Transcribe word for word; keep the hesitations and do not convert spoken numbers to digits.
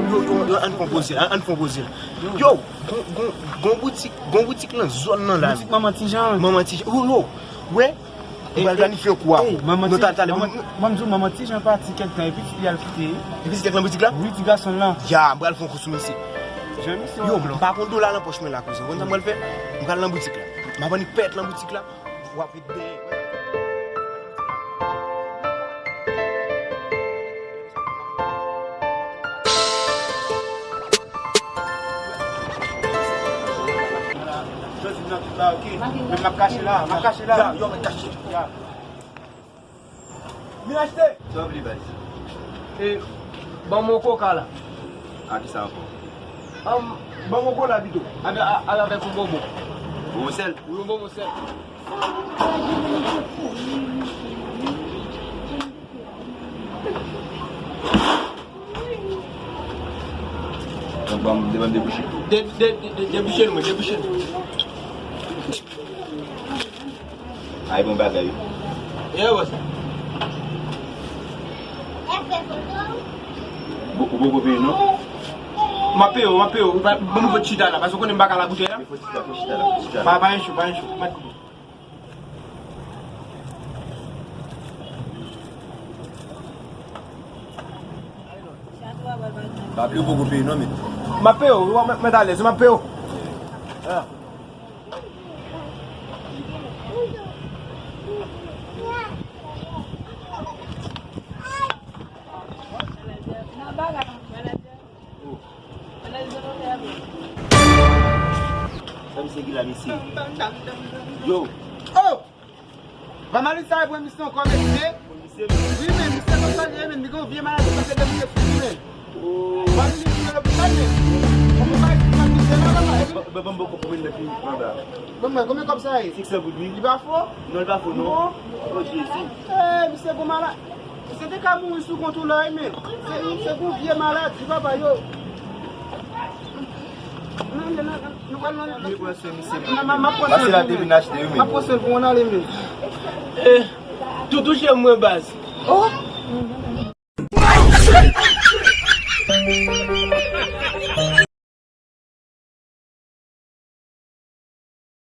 Yo, yo, yo, ann fè yon poze, ann, ann fè yon poze. Yo, gon, gon, gon boutik, gon boutik nan zòn nan la. Boutik Manman Tijan. Manman Tijan. Yo, yo. Wè, nou pral planifye yon kou a. Ey, manman ti, talè, manman, manman, di w, manman Tijan pati kèk tan, epi pitit li al kite. Epi pitit li al nan boutik la? Wi, ti gason lan. Ya, m pral fè yon kou sou misye. Jan misye yo, m pa gon dola nan pòch mwen la, kouzen. Ou konn sa m pral fè? M pral nan boutik la. M ap annik pèt nan boutik la. W ap ret dèyè. Jodi m nan tout la, ok? Men m ap kache la, m ap kache la. Ya, yo, mwen kache. Ya. Vin achte! Sa w vle, baz? E, ban m yon koka la. A ki sa ankò? Am, ban m yon kola pito. Al, al, al avèk yon bonbon. Bonbon sèl? Wi, yon bonbon sèl. Donk, ban m, ban m debouche. De, de, de, de, debouche l, mwen, debouche l. Ay, bon bagay, wi. E, wè sa. Ou, ou poko peye, non? M ap peye w, m ap peye w. Ban m fè ti chita la, paske ou konnen m pa ka la boutèy la. Fè ti chita, fè ti chita la, fè ti chita la. Pa, pa gen cho, pa gen cho. Mèt kote. Pa bliye ou poko peye, non, men. M ap peye w, wi, mèt, mèt alèz, m ap peye w. Ah. Sa misye gen la, mesye? Yo! Oh! Vamalis sa e pran misye ankò, mesye. Wi, men misye konn sa li ye, men li gen yon vye maladi, sa se depi mesye, men. Vamalis li lopital, men. Konprann pa eksplik misye la, la, la. Ban, ban, ban m poko pran nan pi anba. Bon, mwen, konbyen kòb sa ye? Senk san goud, wi. Li pa fo? Non, li pa fo, non. Oh, Jezi. Eh, misye gon malad. Misye te ka mouri sou kont ou la, wi, men. Se, se gon vye maladi, papa, yo. Non, non, non, non, nou pral nan. M ap pran swen pou mwen. M ap pran swen pou mwen, ale, men. Eh, tou touche mwen, baz. Oh.